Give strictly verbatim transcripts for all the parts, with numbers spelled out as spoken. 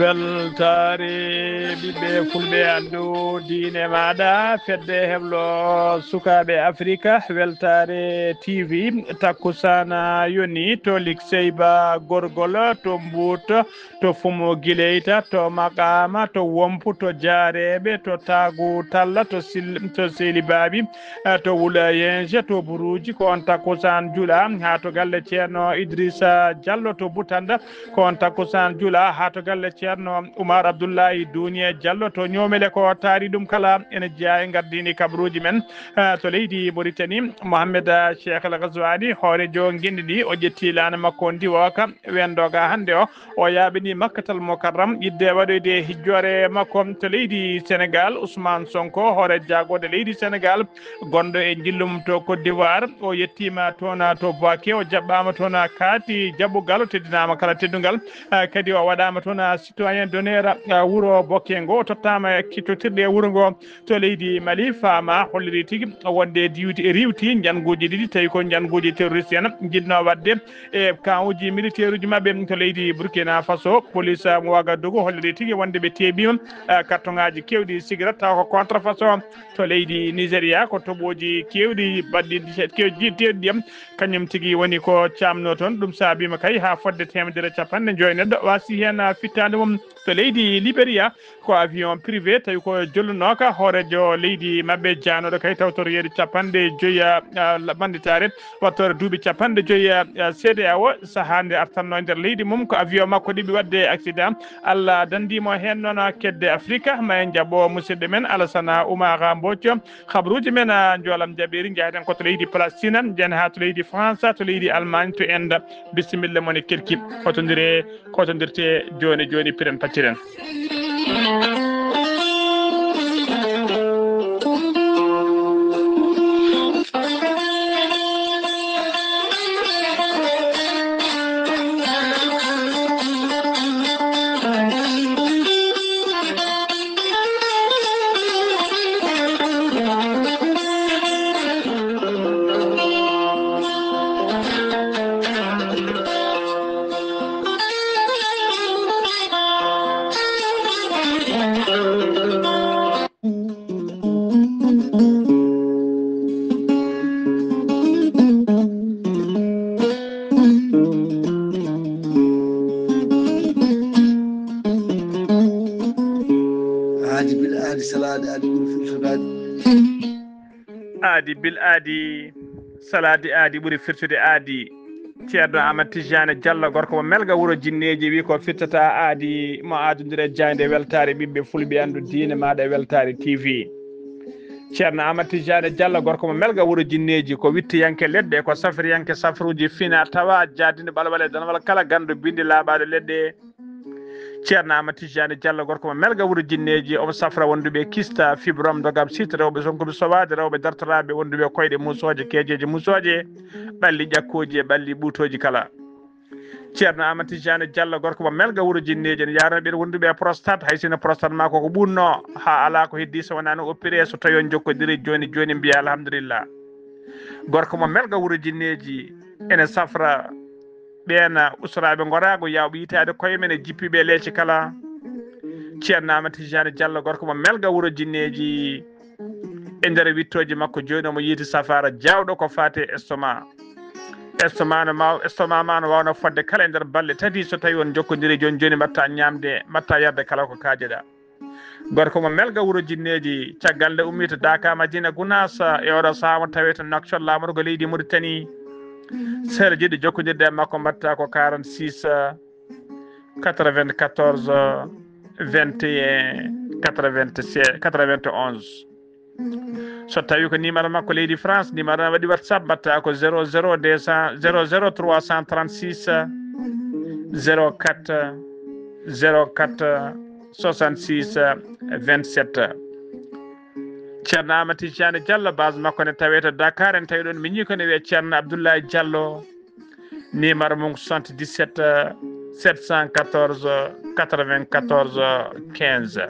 Weltaare ɓiɓɓe fulɓe, anndu diine maaɗa, fedde heblo sukaaɓe Afrika, Weltaare T V, takkusana yoni to Likseyba Gorgol, to Mbuuto, to Fumo Gileyta, to Maqaama, to Wompu, to Jaareeɓe, to Taagu Talla, to Sil-, to Seli Baabi, eh, to Wulayenje, to Buruuji, ko on takkusaan jula, haa to galle Ceerno Idrissa Diallo to Butanda, ko on takkusaan jula, haa to galle Ceerno Umar Abdullahi Duniya Diallo to Ñoomele, ko taari ɗum kala ene jeyaa e ngardiini kabaruuji men, eh, to leydi Mauritanie, Mohamed, eh, Cheikh El Ghazouani, hooreejo ngenndi ndi, o ƴetti laana makko ndiwooka, weendoga hannde o, o yaaɓini Makkatal Mukarram, yiɗde waɗoyde hijjoore makko to leydi Senegal. Ousmane Sonko, hoore jaagorɗe leydi Senegal, gonɗo e njillu mum to Côte d'Ivoire, o yettiima toon to Bouaké, o jaɓɓaama toon kaati jaɓɓugal, o teddinaama kala teddungal. Ah, kadi o waɗaama toon citoyen d'honneur, ah, wuro Bokke ngo, o tottaama kittotirɗe e wuro ngo to leydi Mali. Faama holliri tigi wonde diwti e riiwti njannguuji ɗiɗi, tawi ko njannguuji terroriste en njiɗno waɗde e kawuji militaire uji maɓɓe to leydi Burkina Faso. Police mo Ouagadougou holliri tigi wonde ɓe teeɓiima, eh, kartoŋaaji keewɗi sigira tawa ko contrefaçon to leydi Nigeria, ko toɓooji keewɗi baɗɗi keewɗi teeɗi ɗiyam, kañum tigi woni ko caamno toon. Ɗum saabiima kay haa fodde teemedere e capanɗe joyi neɗɗo waasi heen, ah, fittaande mum to leydi Liberia. Ko avion privé tawi ko jollunooka hooreejo leydi maɓɓe jaanooɗo kay tawtoroyeede capanɗe joyi, ah, ah, la-, bannditaare, wattoore duuɓi capanɗe joyi, ah, ah, C D A O, sahaa nde artatnoo e nder leydi mum. Ko avion makko ɗiɓi waɗde accident. Allah danndii mo heen noon kedde Afrika. Ma en njaɓɓo musidɗo men Alasana Oumar Mbodj. Habaruuji men, ah, njoolam jaɓeeri, njahden ko to leydi Palestine, njahen haa to leydi France, to leydi Allemagne, to Inde. Bisimilla mon e kelki. Hotondiree Kotondirte jooni jooni, piren pattiren. Aadi bil aadi, salaade aadi ɓuri firtodaade. Aadi bil aadi, salaade aadi ɓuri firtude aadi. Ceerno Amadou Tidiane Diallo, gorko mo Melga, wuro Jinneeji, wi ko firtata aadi mo aadondire jaaynde weltaare ɓiɓɓe fulɓe, anndu diine maaɗa e Weltaare T V. Ceerno Amadou Tidiane Diallo, gorko mo Melga, wuro Jinneeji, ko wittiyanke leɗɗe, ko safriyanke safruuji fina tawa, jaadino ɓalwal e danwal kala ganndo binndi laaɓaaɗo leɗɗe. Ceerno Amadou Tidiane Diallo, gorko mo Melga, wuro Jinneeji, omo safra wonduɓe kista, fibrome, dogam site, rewɓe sonkuɓe sowaade, rewɓe dartoraaɓe, wonduɓe koyɗe muusooje, keejeeje muusooje, ɓalli ƴakkooji e ɓalli ɓuutooji kala. Ceerno Amadou Tidiane Diallo, gorko mo Melga, wuro Jinneeji, ene yaarana ɓeen wonduɓe e prostate, hay sinno prostate maa koko ɓuunnoo, haa alaa ko heddii so wonaa no oppiree, so tawii on njokkondirii jooni jooni, mbiyaa alhamdulillah. Gorko mo Melga, wuro Jinneeji, ene safra ɓeen usuraaɓe ngoraagu, yaawɓe yitaade koye men e jippiiɓe e leece kala. Ceerno Amadou Tidiane Diallo, gorko mo Melga, wuro Jinneeji, e nder wittooji makko jooni, omo yiiti safaara jaawɗo ko faati e estomac. Estomac no ma-, estomac ma no waawno fodde kala e nder balɗe tati, so tawii on njokkondirii jooni jooni, mbaɗta ñaamde, mbaɗta yarde kala ko kaajeɗaa. Gorko mo Melga, wuro Jinneeji, caggal nde ummii to Daaka Madina Gunaas, e oɗo sahaa mo tawee to Nouakchott, laamorgo leydi Mauritanie. Sehil jiɗɗo jokkondirde e makko, mbaɗta ko quarante-six, quatre-vingt-quatorze, vingt et un, quatre-vingt-seize, quatre-vingt-onze. So tawii ko numéro makko leydi France, numéro o waɗi WhatsApp, mbaɗta ko zéro zéro deux cents, zéro zéro trois cent trente-six, zéro quatre, zéro quatre, soixante-six, vingt-sept. Ceerno Amadou Tidiane Diallo, base makko ne tawee to Dakar, en tawi ɗoon miñi ko ne wiyee Ceerno Abdoulaye Diallo. Numéro mum ko soixante-dix-sept, sept cent quatorze, quatre-vingt-quatorze, quinze.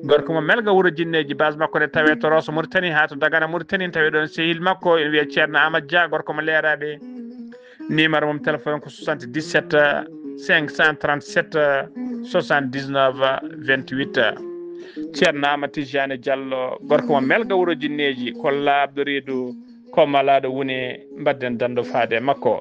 Gorko mo Melga, wuro Jinneeji, base makko ne tawee to Rosso Mauritanie haa to Dagana Mauritanie, tawi ɗoon sehil makko ene wiyee Ceerno Amadou Dia, gorko mo Leeraaɓe. Numéro mum téléphone ko soixante-dix-sept, cinq cent trente-sept, soixante-dix-neuf vingt-huit. Ceerno Ama Tijjaani Jallo, gorko mo Melga Wuro Jinneeji, ko laaɓɗo reedu, ko malaaɗo wune, mbadden danndo faade e makko.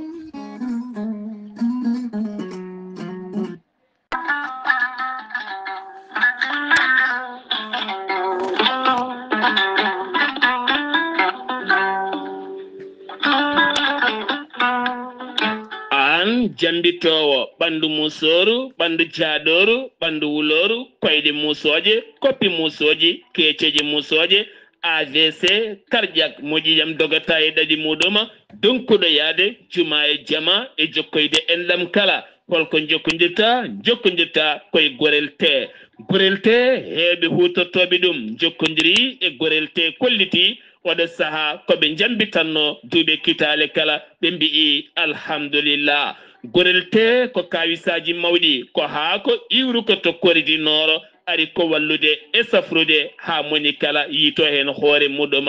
Aan jambitoowo ɓanndu musooru, ɓanndu jaadooru, ɓanndu wulooru, koyɗe musooje, koppi musooji, keeceeje musooje, A V C, cardiaque, moƴƴi jam dogata e ɗaɗi muɗum, donkuɗo yaade juma e jama e jokkoyde enɗam kala. Holko jokkondirta? Jokkondirta koye Gorel Tee. Gorel Tee, heewɓe huutortooɓe ɗum jokkondiri e Gorel Tee, kolliti oɗo sahaa ko ɓe jambitanno duuɓe kitaale kala, ɓe mbi'i alhamdulillah. Gorel Tee ko kawisaaji mawɗi, ko haako iwruko to koridi nooro, ari ko wallude e safrude haa moni kala yiito heen hoore muɗum.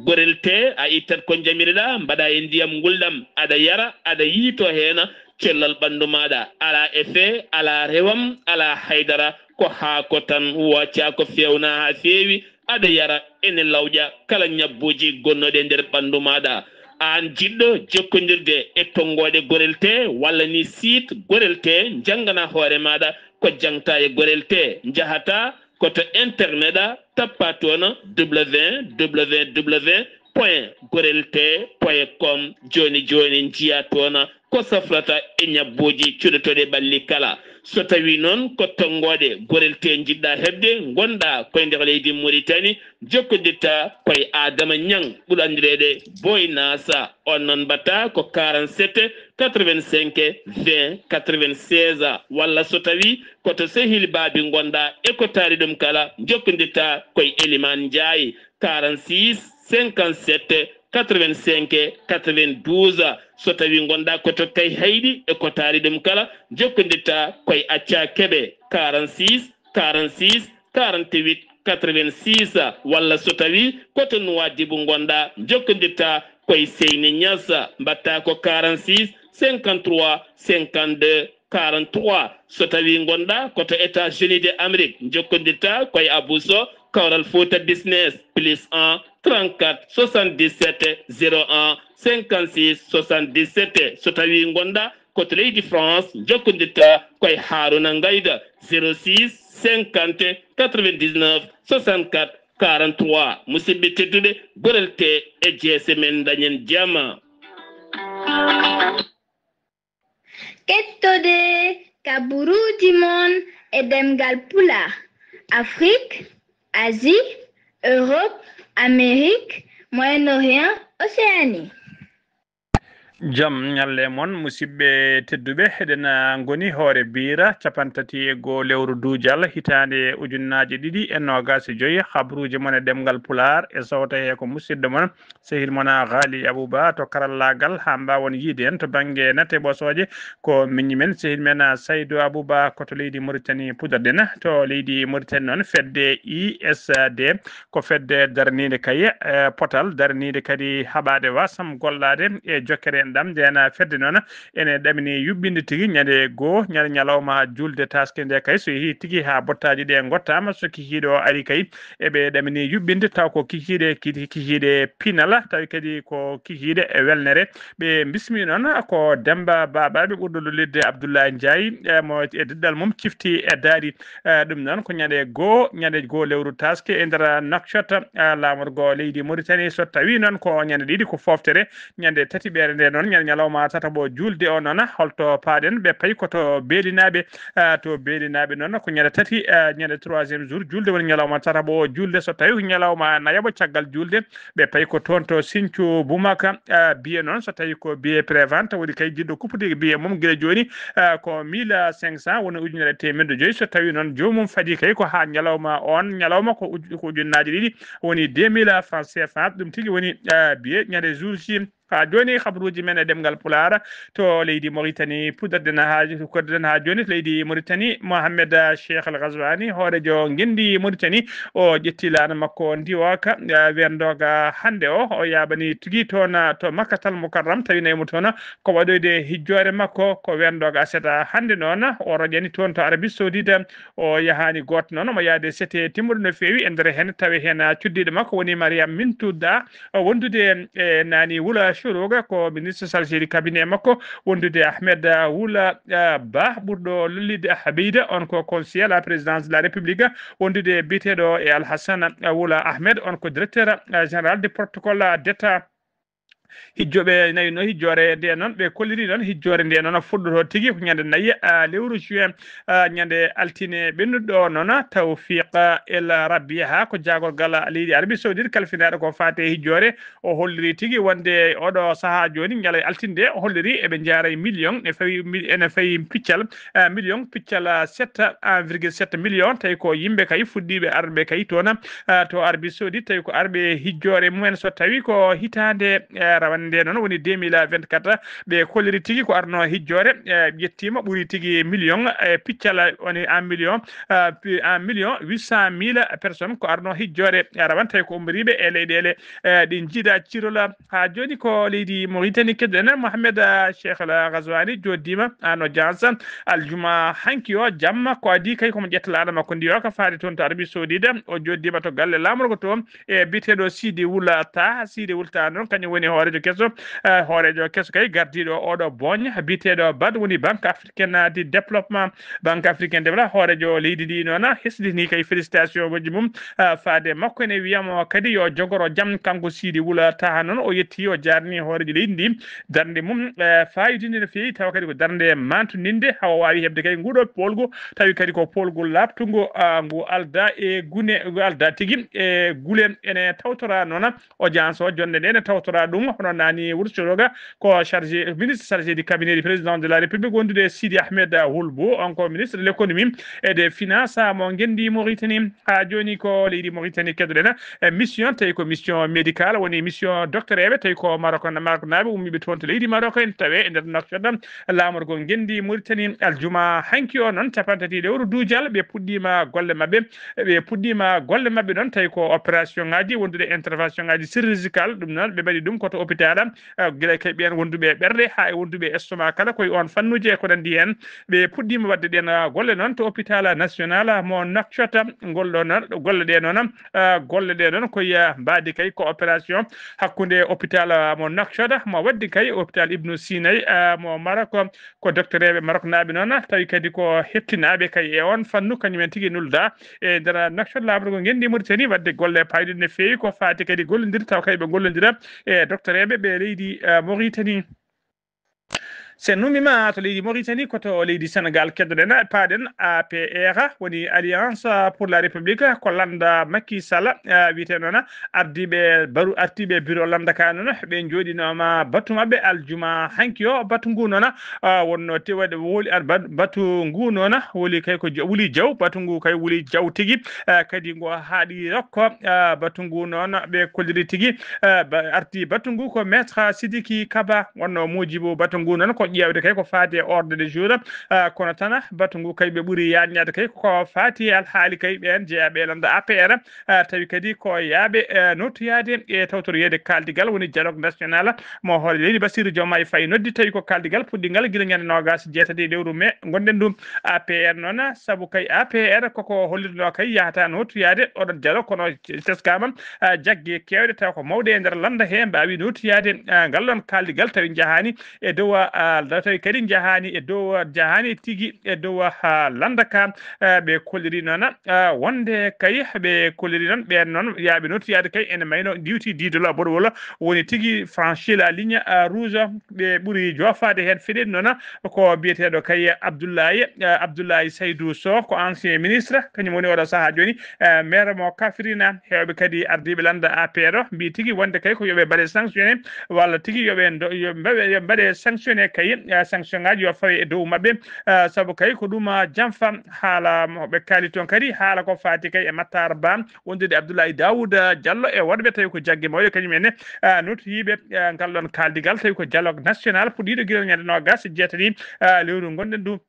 Gorel Tee, a ittat ko jamirɗa, mbaɗa e ndiyam ngulɗam, aɗa yara, aɗa yiito heen, cellal ɓanndu maaɗa alaa effet, alaa rewam, alaa haydara, ko haako tan, wooca ko feewna haa feewi, aɗa yara, ene lawƴa kala ñabbuuji gonnoɗi e nder ɓanndu maaɗa. Aan jiɗɗo jokkondirde e tonngooɗe Gorel Tee walla ni site Gorel Tee, janngana hoore maaɗa ko jangta e Gorel Tee. Njahata ko to internet a, tappa toon www point gorel tee point com. Jooni jooni njiya toon ko safrata e ñabbuuji cuɗotooɗi ɓalli kala. So tawii noon ko tonngooɗe Gorel Tee njiɗɗa heɓde, ngonɗa koye nder leydi Muritani, jokkondirta koye Adama Ñaŋ, ɓurɗo anndireede Boy Nasa. On noon mbaɗta ko quarante-sept quatre-vingt-cinq vingt quatre-vingt-seize, walla so tawii ko to sehil baabi ngonɗa e ko taari ɗum kala, jokkondirta koye Eliman Njaay, quarante-six cinquante-sept quatre-vingt-cinq quatre-vingt-douze. So tawii ngonɗa ko to Kayhayɗi e ko taari ɗum kala, jokkondirta koye Acca Keɓe, quarante-six quarante-six quarante-huit quatre-vingt-six, walla so tawii ko to Nuwaadibu ngonɗa, jokkondirta koye Seyni Ñas, mbaɗta ko quarante-six cinquante-trois cinquante-deux quarante-trois. So tawii ngonɗa ko to États-Unis de Amérique, jokkondirta koye Abou Sow, Kawral Fouta Business, plus un trente-quatre soixante-dix-sept zéro un cinquante-six soixante-dix-sept. So tawii ngonɗa ko to leydi France, jokkondirta koye Haruna Ngayda, zéro six cinquante quatre-vingt-dix-neuf soixante-quatre quarante-trois. Musidɓe tedduɓe, Gorel Tee e jeese men, dañen jama. Kettode kaburuuji mon e ɗemngal Pulaar, Afrik, Asie, Europe, Amérique, Moyen-Orient, Océanie. Jam ñalle mon, musidɓe tedduɓe, eɗen, ah, ngoni hoore biira cappanɗe tati e goo lewru duujal, hitaande ujunnaaje ɗiɗi e noogaas e joy. Habruuje mon e ɗemngal Pulaar e sowto he ko musidɗo mon, sehil mon, ah, Ghali Abouba to karallaagal, haa mbaawon yiide en to bannge nate ɓosooje. Ko miñi men, sehil men, ah, Saydou Abouba ko to leydi Mauritanie puɗɗorɗen. To leydi Mauritanie noon, fedde I S D ko fedde daraniinde kay, eh, potal, daraniinde kadi haɓaade wasam gollaade e jokkere enɗam. Ndeen fedde noon ene ɗamini yuɓɓinde tigi ñande goo, ñande ñalawma juulde taaske nde kay, so yehii tigi haa bottaaji ɗe ngottaama, so kikiiɗe o ari kay, eɓe ɗamini yuɓɓinde taw ko kikiiɗe, kiki-, kikiiɗe pinal, tawi kadi ko kikiiɗe e welnere. Ɓe bismi noon ko Demba Babaɓe ɓurɗo lollirde Abdoulaye Ndiaye, e mo e diɗɗal mum cifti e daari. Eh, ɗum noon ko ñande goo, ñande goo lewru taaske e nder Nouakchott, eh, laamorgo leydi Mauritanie. So tawii noon ko ñande ɗiɗi ko fooftere, ñande tati ɓeere nde noon, ñande ñalawma tataɓo juulde o noon, holto paaɗen? Ɓe payi ko to Beelinaaɓe, eh, to Beelinaaɓe noon ko ñande tati, eh, ñande troisième jour juulde woni ñalawma tataɓo o juulde. So tawii ko ñalawma nayaɓo caggal juulde, ɓe payi ko toon to Sinthiou Boumaka, eh, billet noon, so tawii ko billet prévente, woni kay jiɗɗo kuppude billet mum gila jooni, eh, ko mille cinq cents, woni ujunere e teemedde joyi. So tawii noon joomum fadi kay ko haa ñalawma on, ñalawma ko uj-, ko ujunnaaje ɗiɗi, woni deux mille francs C F A. Ɗum tigi woni, eh, billet ñande jour ji Haa jooni, habruuji men e ɗemngal Pulaar to leydi Mauritanie, puɗɗorɗen haa, puɗɗorɗen haa jooni to leydi Mauritanie. Mohamed Cheikh Al Ghazouani, hooreejo ngenndi Mauritanie, o ƴetti laana makko ndiwooka, eh, weerndoga hannde o, o yaaɓani tigi toon, eh, to Makkatal Mukarram, tawi nayi mo toon ko waɗoyde hijjoore makko, ko weerndoga aset hannde noon, o roƴani toon to Arabie Saoudite. O yahaani gooto noon, omo yahde sete timmuɗo no feewi, e nder heen tawi heen cuddiiɗo makko woni Mariam Mintuda, wondude e Nani Wula Shuruga, ko ministre chargé du cabinet makko, wondude Ahmed Wula, ah, Ba, ɓurɗo lollirde Habida, on ko conseiller à la présidence de la République, wondude biyeteeɗo e Alhassane Wula Ahmed, on ko directeur, ah, général de protocole d'État. Hijjoɓe nawi no hijjoore nde noon, ɓe kolliri noon hijjoore nde noon fuɗɗoto tigi ko ñande nayi, ah, lewru juin, ah, ñande altine ɓennuɗo noon, Tawfiq El Rabia, ko jaagorgal leydi Arabie Saoudite kalfinaaɗo ko faate hijjoore. O holliri tigi wonde oɗo sahaa jooni, ñalawma altine nde, o holliri eɓe njaara e million, e fawi mi-, ene fayi piccal, ah, million, piccal, ah, sept, ah, virgule sept million, tawi ko yimɓe kay fuɗɗiiɓe arɓe kay toon, ah, to Arabie Saoudite, tawi ko arɓe hijjoore mumen, so tawi ko hitaande, eh, rawande nde noon woni deux mille vingt-quatre, ɓe kolliri tigi ko arno hijjoore, eh, ƴettiima ɓuri tigi million, eh, piccal woni un million, ah, pi-, un million huit cent mille personnes ko arno hijjoore, eh, rawane tawi ko ummoriiɓe e leyɗeele, eh, ɗi njiida cirola. Haa jooni ko leydi Mauritanie keɗoɗen, Mohamed, ah, Cheikh Al Ghazouani joɗɗiima en audience aljuma hanki o jamma, ko adii kay komo ƴetta laana makko ndi o ka faade toon to Arabie Saoudite. O joɗɗiima to galle laamorgo toon e biyeteeɗo Sidi Wula Taha. Sidi Wula Taha noon kañum woni hooreejo keso, eh, hooreejo keso kay gardiiɗo oɗo booña biyeteeɗo bad woni Banque Africaine de Développement. Banque Africaine de Développement, hooreejo leydi ndi noon hesɗitini kay félicitationuji mum, ah, faade makko, ene wiyamo kadi yo jogoro jam. Kanko Sidi Wula Taha noon o yetti, o jaarni hooreejo leydi ndi darnde mum, eh, fayidinde no feewi, tawa kadi ko darnde mantundinde, hawa waawi heɓde kay nguɗo poolgu, tawi kadi ko poolgu laaɓtungu, ah, ngu alda e gune, ngu alda tigi e gule. Ene tawtora noon audience o, jonde nde ene tawtora ɗum, hono Nani Wula Shuruga, ko chargé, ministre chargé du cabinet du président de la République, wondude e Sidi Ahmed Wula Ba, on ko ministre de l'économie et des finances mo ngenndi Mauritanie. Haa jooni ko leydi Mauritanie keɗoɗen, e mission, tawi ko mission médicale, woni mission docteur eɓe, tawi ko Maroc, Maroc naaɓe ummiiɓe toon to leydi Maroc, en tawe e nder Nouakchott, laamorgo ngenndi Mauritanie. Aljuma hanki o noon, capanɗe tati lewru duujal, ɓe puɗɗiima golle maɓɓe. Ɓe puɗɗiima golle maɓɓe noon, tawi ko opération ngaji, wondude intervention ngaji chirurgical, ɗum noon ɓe mbaɗi ɗum ko to hôpital, ah, gila kay ɓeen wonduɓe e ɓerɗe haa e wonduɓe e estomac kala, koye on fannuji e ko nanndi heen. Ɓe puɗɗiima waɗde ɗeen, ah, golle noon to hôpital national mo Nouakchott. Ngol ɗo noon, golle ɗe noon, ah, golle ɗe noon koye, ah, mbaadi kay ko opération hakkunde hôpital, ah, mo Nouakchott, mo waɗde kay hôpital Ibnu Sinay, ah, mo Maroc, ko docteur eɓe Maroc naaɓe noon, tawi kadi ko heptinaaɓe kay e on fannu, kañum en tigi nulda e nder Nouakchott. Laamorgo ngenndi Mauritanie waɗde golle payɗe no feewi ko faati kadi gollondirde, tawa kay ɓe gollondira e docteur eɓe ɓe leydi, eh, Mauritanie. Sen nummima to leydi Mauritanie, ko to leydi Sénégal keɗoɗen, paaɗen A P R, woni Alliance pour la République, ko lannda Macky Sall, eh, wiyetee noon, ardiiɓe baru-, ardiiɓe bureau lannda ka noon, ɓe njooɗinooma batu maɓɓe aljuma hanki o. Batu ngu noon, ah, wonno te waɗi woli ar-, ba-, batu ngu noon woli kay ko ja-, wuli jaw, batu ngu kay wuli jaw tigi, ah, kadi ngo haaɗi rokko, ah, batu ngu noon ɓe kolliri tigi, ah, ba-, arti batu ngu ko Maître Sidiki Kaba, wonno muujibu batu ngu noon ko ƴeewde kay ko faati e ordre de jour, ah, kono tan batu ngu kay ɓe ɓuri yaajnaade kay ko faati e alhaali kay ɓeen jeyaaɓe e lannda A P R, ah, tawi kadi ko yaaɓe, eh, nottoyaade e tawtoroyeede kaaldigal woni dialogue national mo hoore leydi Bassirou Diomaye Faye noddi, tawi ko kaaldigal puɗɗingal gila ñande noogaas e jeetati lewru mai ngonɗen ɗum. A P R noon, sabu kay A P R koko hollirnoo kay yahata nottoyaade oɗon dialogue, kono teskaama, ah, jagge keewɗe taw ko mawɗe e nder lannda he mbaawi nottoyaade, ah, ngal ɗon kaaldigal tawi njahaani e dow, ah, tawi kadi njahaani e dow, njahaani tigi e dow, ah, lannda ka. Eh, ɓe kolliri noon, ah, wonde kay ɓe kolliri noon, ɓeen noon yaaɓe nottoyaade kay ene mayno diwti diidol boɗowol, woni tigi franchir la ligne, ah, rouge. Ɓe ɓuri joofaade heen feɗen noon ko biyeteeɗo kay Abdoulaye, ah, Abdoulaye Seydou Sow, ko ancien ministre, kañum woni oɗo sahaa jooni, eh, maire mo Kafrine. Heewɓe kadi ardiiɓe lannda A P R o mbii tigi wonde kay ko yo ɓe mbaɗe sanctionné, walla tigi yo ɓe ndo-, yo mbaɗe, yo mbaɗe sanctionné kay eh, sanction ngaji yo fawe e dow maɓɓe. Eh, sabu kay ko ɗum, ah, janfa haala mo ɓe kaali toon kadi, haala ko faati kay e Matar Ba, wondude Abdoulaye Daouda Diallo e woɗɓe tawi ko jagge mawɗe kañum en, ah, noddiiɓe, ah, ngal ɗon kaaldigal tawi ko dialogue national puɗɗiiɗo gila ñande noogas e jeetati, ah, lewru ngonɗen ndu.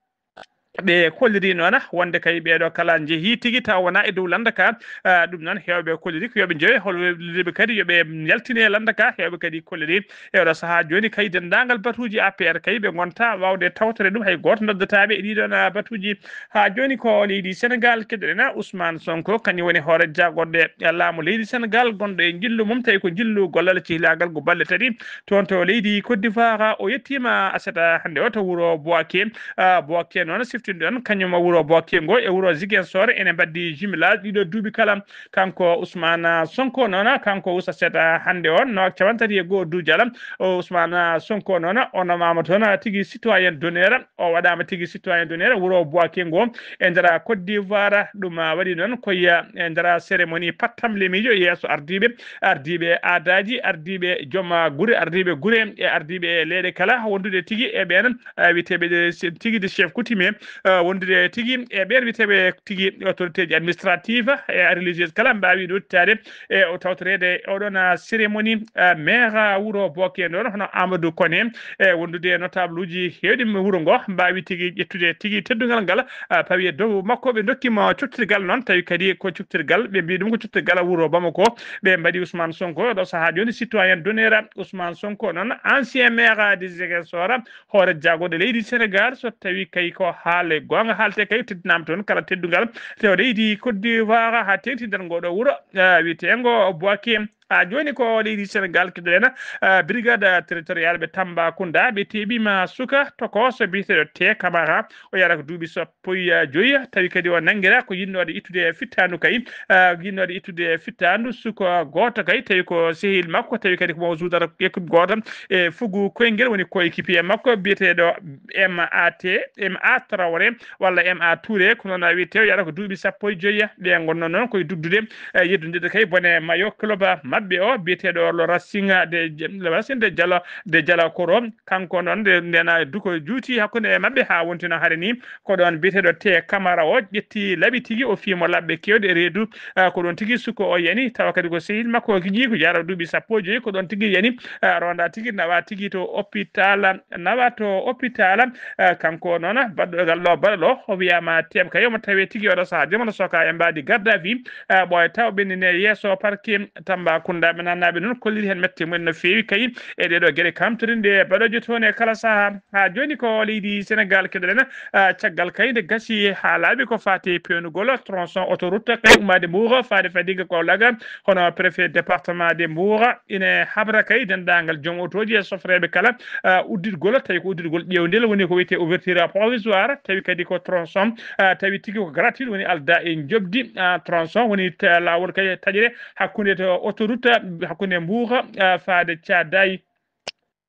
Ɓe kolliri noon wonde kay ɓeeɗo kala njehii tigi taw wonaa e dow lannda ka. Ah, ɗum noon heewɓe kolliri ko yo ɓe njewe hol liɓe kadi yo ɓe yaltine lannda ka. Heewɓe kadi kolliri e oɗo sahaa jooni kay denndaangal batuuji A P R kay ɓe ngonta waawde tawtore ɗum, hay gooto noddataaɓe e ɗiɗon, ah, batuuji. Haa jooni ko leydi Senegaal keɗoɗen Ousmane Sonko kañum woni hoore jagorɗe laamu leydi Senegaal gonɗo e njillu mum tawi ko njillu gollal cehilaagal ko balɗe tati toon to leydi Côte d'Ivoire. O yettiima aset hannde o to wuro Bouaké. Ah, Bouaké noon siftinɗon kañum wuro Bouaké ngo e wuro Ziguinchor ene mbaddi jumelage ɗiɗo duuɓi kala. Kanko Ousmane Sonko noon, kanko usa seeɗa hannde o no capanɗe tati e go'o duujal. O Ousmane Sonko noon o nomaama toon tigi citoyen d'honneur. O waɗaama tigi citoyen d'honneur wuro Bouaké ngo e nder Côte d'Ivoire. Ɗum waɗi noon ko e nder cérémonie pattamlemiijo yeeso ardiiɓe, ardiiɓe aadaaji, ardiiɓe joom gure, ardiiɓe gure e ardiiɓe leyɗe kala wondude tigi e ɓeen, eh, wiyeteeɓe ɗe se-, tigi de chef coutumier, eh, wondude tigi e ɓeen wiyeteeɓe tigi autorité ji administrative e religieuse kala mbaawi ɗottitaade e o tawtoreede e oɗon, ah, cérémonie, ah, maire, ah, wuro Bouaké ɗon, hono Amadou Koné, e wondude e notable uji heewɗi mo wuro ngo, mbaawi tigi ƴettude tigi teddungal ngal, ah, pawi e dow makko. Ɓe ndokkiima coftirgal noon, tawi kadi ko coftirgal, ɓe mbii ɗum ko coftirgal wuro Bamako. Ɓe mbaɗi Ousmane Sonko, ɗo sahaa jooni citoyen d'honneur Ousmane Sonko noon, ancien maire de Ziguinchor, hoore jagorɗe leydi Senegaal, so tawi kay ko haale goonga haalte kay, teddinaama toon kala teddungal. Tew leydi Côte d'Ivoire haa teŋti nder ngoɗo wuro, ah, wiyeteengo Bouaké. Haa jooni ko leydi Senegaal keɗoɗen, ah, brigade territorial ɓe Tambacounda, ɓe teɓiima suka tokooso biyeteeɗo Te Camara. O yara ko duuɓi sappo e joyi, tawi kadi o nanngira ko yiɗnoode ittude fittaandu kay, ah, yiɗnoode ittude fittaandu suka gooto kay, tawi ko sehil makko, tawi kadi ko mo suudata équipe gooto e fugu koyngel, woni coéquipier makko biyeteeɗo M A T, M A Traoré walla M A Touré, ko noon a wiyetee, o yara ko duuɓi sappo e joyi. Ɓe ngonno noon koye dugdude, eh, yeddundirde kay bone mayo club maɓɓe o biyeteeɗo le Racing de, le Racing de Jala, de Jala Koro. Kanko noon nde, ndena duko juuti hakkunde e maɓɓe haa wonti no hare ni. Ko ɗoon biyeteeɗo Te Camara o ƴetti laɓi tigi, o fii mo laɓɓe keewɗe e reedu. Ah, ko ɗoon tigi suko o yani, tawa kadi ko sehil makko o gijii ko jara duuɓi sappo e joyi, ko ɗoon tigi yani, ah, ronda tigi nawa tigi to hôpital, nawa to hôpital. Ah, kanko noon baɗɗo gallo baɗɗo o wiyaama teem kay omo tawe tigi oɗo sahaa de mono soka e mbaadi garde à vue. Ah, ɓooya taw ɓennine yeeso parquet Tambacounda. Ɓe nannaaɓe noon kolliri heen mette mumen no feewi kay e ɗeeɗo geɗe kamtorinɗe baɗooje toon e kala sahaa. Haa jooni ko leydi Senegaal keɗoɗen, ah, caggal kay nde gasi haa laaɓi ko faati peewnugol tronçon autoroute kay ummaade Mbour faade Fadiga Kaolack, hono préfet département de Mbour ine habra kay denndaangal joom otooji e sofreeɓe kala, ah, uddirgol, tawi ko uddirgol ƴeewndel woni ko wiyetee ouverture provisoire, tawi kadi ko tronçon, ah, tawi tigi ko gratuit woni alda e njoɓdi, ah, tronçon woni ta-, laawol kay taƴre hakkunde to autoroute, hakkunde Mbour, ah, faade Thiadaye.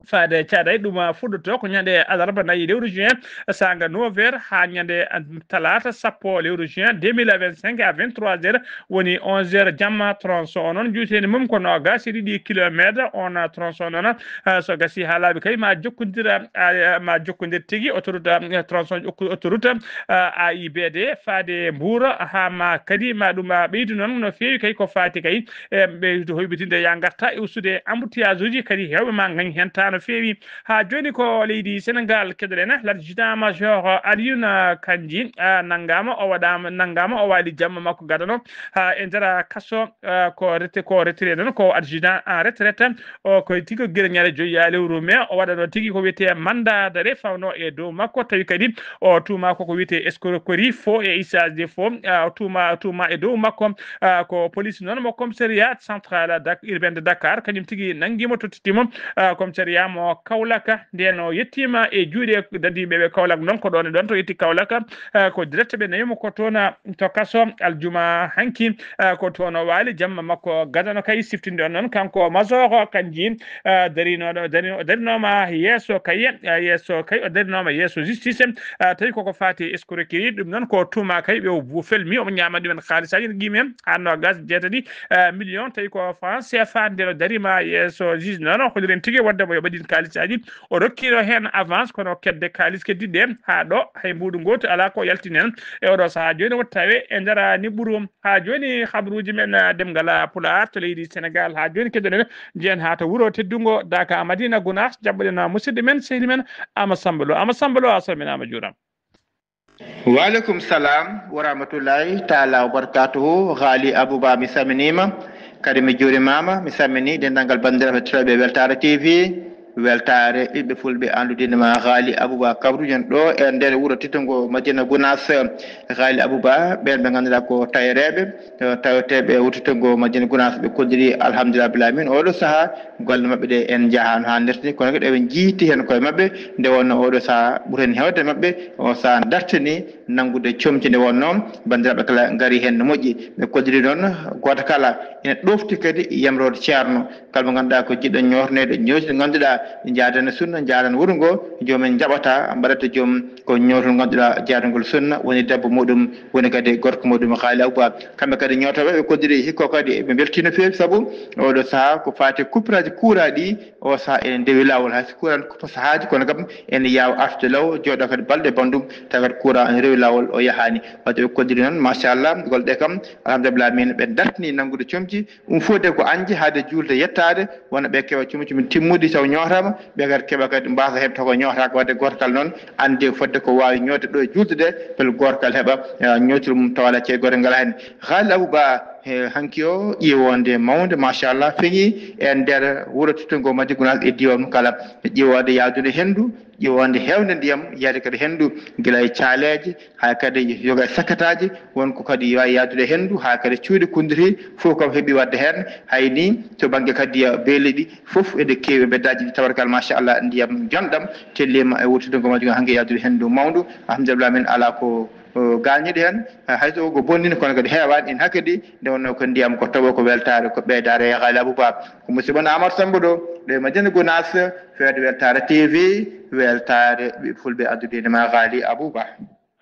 Faade Thiadaye ɗum, ah, fuɗɗoto ko ñande alarba nayi lewru juin, saanga neuf heures haa ñande, ah, talaata sappo lewru juin deux mille vingt-cinq à vingt-trois heures, woni onze heures jamma. Tronçon o noon juuteende mum ko noogaas e ɗiɗi kilometre. On, ah, tronçon noon, ah, so gasi haa laaɓi kay ma jokkondira, ah, ma jokkondir tigi autoroute, ah, tronçon jokku-, autoroute, ah, A I B D faade Mbour haa ma kadi ma ɗum, ah, ɓeydu noon no feewi kay ko faati kay e ɓeydu hoybitinde ya ngarta e ustude embouteillage uji kadi heewɓe ma ngañ heen taa no feewi. Haa jooni ko leydi Senegaal keɗoɗen, l'adjudant major Alioune Kandji, ah, nanngaama, o waɗaama, nanngaama, o waali jamma makko gadano, ah, e nder kaso, ah, ko rete-, ko retiré noon ko adjudant en retraite. O ko tigi ko gila ñande joyi lewru mai, o waɗano tigi ko wiyetee mandat d'arrêt fawno e dow makko, tawi kadi o tuuma ko ko wiyetee escroquerie, faux et usage de faux, ah, o tuuma, tuuma e dow makko, ah, ko police noon mo commissariat central Dak-, urbain de Dakar, kañum tigi nanngiimo, tottitiimo, ah, commissariat mo Kaolack. Nden o yettiima e juuɗe dadiiɓe ɓe Kaolack noon, ko ɗoon e ɗoon to yetti Kaolack, ah, ko direct ɓe nawimo ko toon, ah, to kaso aljuma hanki, ah, ko toon o waali jamma makko gadano kay siftinde on noon. Kanko Major Kandji, ah, darinoɗo, dari-, darinooma yeeso kay, ah, yeeso kay, o darinooma yeeso justice, ah, tawi koko faati escroquerie, ɗum noon ko tuuma kay ɓe o bu-, felmi omo ñaama ɗumen haalisaaji ne qiimi haa noogaas e jeetati, ah, million, tawi ko franc C F A, nden o dariima yeeso juge noon, o holliren tigi wonde mo yo waɗin kaalisaaji. O rokkiino heen avance, kono kedde kaalis keddiɗe haa ɗo hay mbuuɗu ngootu alaa ko yaltini heen. E oɗo sahaa jooni o tawe e ndaraani ɓuru. Haa jooni habruuji men, ah, demngal, ah, Pulaar to leydi Senegaal. Haa jooni keddoɗen njeyen haa to wuro teddungo Daka, Madina Gunaas, jaɓɓoɗen, ah, musidɗo men, sehli men, Ama Samba Lo. Ama Samba Lo, a salminaama, juuraama. Waaleykum salam wa rahmatullahi taala wa barakatuhu. Haali Abouba, mi salminiima, kadi mi juurimaama, mi salmini denndaangal banndiraaɓe heɗotooɓe Weltaare T V, Weltaare ɓiɓɓe fulɓe anndude ma Haali Abouba Kabruuji en ɗo e nder wuro teddungo Madina Gunaas. Haali Abouba, ɓeen ɓe ngannduɗaa ko tayereeɓe, eh, taweteeɓe wuro teddungo Madina Gunaas, ɓe kolliri alhamdulillah rabbil alamin. Oɗo sahaa golle maɓɓe ɗe en njahaano haa ndertini, kono kadi eɓe njiiti heen koye maɓɓe, nde wonno oɗo sahaa ɓuri heen heewde maɓɓe o sahaa dartini nanngude comci. Nde wonno banndiraaɓe kala ngari heen no moƴƴi. Ɓe kolliri noon gooto kala ina ɗofti kadi yamroode ceerno, kala mo ngannduɗaa ko jiɗɗo ñootneede ñooti, ɗo ngannduɗaa njaadana sunna, njaadana wuro ngo, joom en njaɓata mbaɗata joom ko ñootol ngannduɗaa jaadangol sunna, woni debbo muɗum, woni kadi gorko muɗum Haali Abouba. Kamɓe kadi ñootooɓe ɓe kolliri hikka kadi ɓe mbeltii no feewi, sabu oɗo sahaa ko faati coupuraaji kuuraa ɗi, o sahaa ene ndewi laawol, hay so kuuraa kuppa sahaaji, kono kam ene yaawa artude law, jooɗo kadi balɗe banndum, tawa kadi kuuraa ene rewi laawol, o yahaani. Wadde ɓe kolliri noon, machallah, golle ɗe kam, alhamdulillah, min ɓe dartini nanngude comci, ɗum fof de ko añde hade juulde yettaade, wona ɓe keɓa comci mum timmuɗi taw ñootaama, ɓe kadi keɓa kadi mbaasa heɓde ko ñootaaka. Wadde gooto kala noon anndi fodde ko waawi ñootde ɗo e juulde ɗe, bel gooto kala heɓa, eh, ñootol mum tawa alaa cey gooto ngal heen. Haali Abouba, he hanki o ƴiiwoonde mawnde, machallah, feŋi e nder wuro teddungo Madina Gunaas e diiwaan mum kala. Ƴiiwoonde yaadude henndu, ƴiiwoonde heewnde ndiyam, yaade kadi henndu gila e caaleeje, haa kadi yoga e sakkataaji, won ko kadi waawi yaadude henndu, haa kadi cuuɗi kunnditi, fof kam heɓi waɗde heen. Hay ni to bannge kadi beeli ɗi fof ene keewi e mbeddaaji ɗi, tawarkal, machallah, ndiyam jonɗam telliima e wuro teddungo Madina hanki yaadude henndu mawndu. Alhamdulillah, min alaa ko, o, gaañuɗo heen, hay so ko bonnino, kono kadi heewaani en hakkadi, nde wonnoo ko ndiyam ko tawo ko weltaare, ko ɓeydaare e Haali Abouba. Ko musidɗo mon Amadou Samba ɗo, ɗo e Madina Gunaas, feewde Weltaare T V, weltaare ɓiɓɓe fulɓe addude ma Haali Abouba.